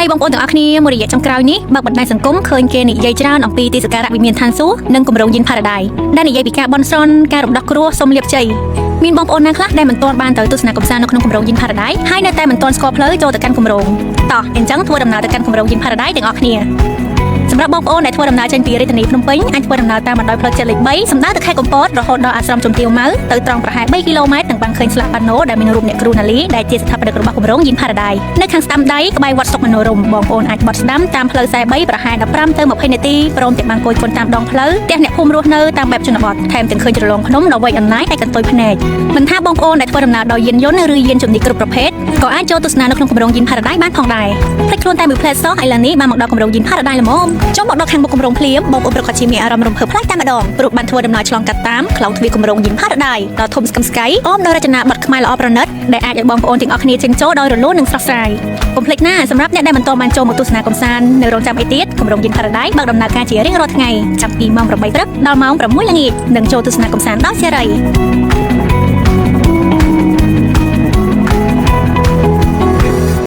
ស្តីបងប្អូនទាំងអស់គ្នាមួយរយៈចុងក្រោយនេះបើកបណ្ដាញសង្គមឃើញគេនិយាយច្រើនអំពីទីសក្ការៈវិមានឋានសួគ៌និងគម្រោងយិនផារ៉ាដៃដែលនិយាយពីការបន់ស្រន់ការរំដោះគ្រោះសុំលាភជ័យមានបងប្អូនណាខ្លះដែលមិនទាន់បានទៅទស្សនាកម្សាន្តនៅក្នុងគម្រោងយិនផារ៉ាដៃហើយនៅតែមិនទាន់ស្គាល់ផ្លូវចូលទៅកាន់គម្រោងតោះអញ្ចឹងធ្វើដំណើរទៅកាន់គម្រោងយិនផារ៉ាដៃទាំងអស់គ្នាសម្រាប់បងប្អូនដែលធ្វើដំណើរចេញពីរាជធានីភ្នំពេញអាចធ្វើដំណើរតាមបណ្ដោយផ្លូវជាតិលេខ3សម្ដៅទៅខេត្តកំពតរហូតដល់អាស្រមជំទាវម៉ៅទៅត្រង់ប្រហែល3គីឡូម៉ែត្រនឹងបានឃើញស្លាកប៉ាណូដែលមានរូបអ្នកគ្រូណាលីដែលជាស្ថាបនិករបស់គម្រោងយិនផារ៉ាដៃនៅខាងស្ដាំដៃក្បែរវត្តសុកមនោរមបងប្អូនអាចបត់ស្ដាំតាមផ្លូវ43ប្រហែល15ទៅ20នាទីព្រមទាំងបានគយគន់តាមដងផ្លូវផ្ទះអ្នកភូមិរស់នៅតាមបែបជនបទថែមទាំងឃើញជ្រលងភ្នំដ៏វែងអន្លាយដែលកន្ទុយភ្នែកមិនថាបងប្អូនដែលធ្វើដំណើរដោយយានយន្តឬយានជំនិះគ្រប់ប្រភេទក៏អាចចូលទស្សនានៅក្នុងគម្រោងយិនផារ៉ាដៃបានផងដែរភ្លេចខ្លួនតែមួយផ្លែសោះឥឡូវនេះបានមកដល់គម្រោងយិនផារ៉ាដៃល្មមចុះមកដល់ខាងមុខគម្រោងភ្លាមបងប្អូនប្រកាសជាមានអារម្មណ៍រំភើបប្លែកតែម្ដងព្រោះបានធ្វើដំណើរឆ្លងកាត់តាមក្លោងទ្វារគម្រោងយិនផារ៉ាដៃដ៏ធំស្កឹមស្កៃអមដោយរចនាបថខ្មែរល្អប្រណិតដែលអាចឲ្យបងប្អូនទាំងអស់គ្នាចេញចូលដោយរលូននិងស្រស់ស្រាយកុំភ្លេចណាសម្រាប់អ្នកដែលមិនទាន់បានចូលមកទស្សនាកម្សាន្តនៅរងចាំអីទៀតគម្រោងយិនផារ៉ាដៃបើកដំណើរការជារៀងរាល់ថ្ងៃចាប់ពីម៉ោង8ព្រឹកដល់ម៉ោង6ល្ងាចនិងចូលទស្សនាកម្សាន្តដោយសេរី។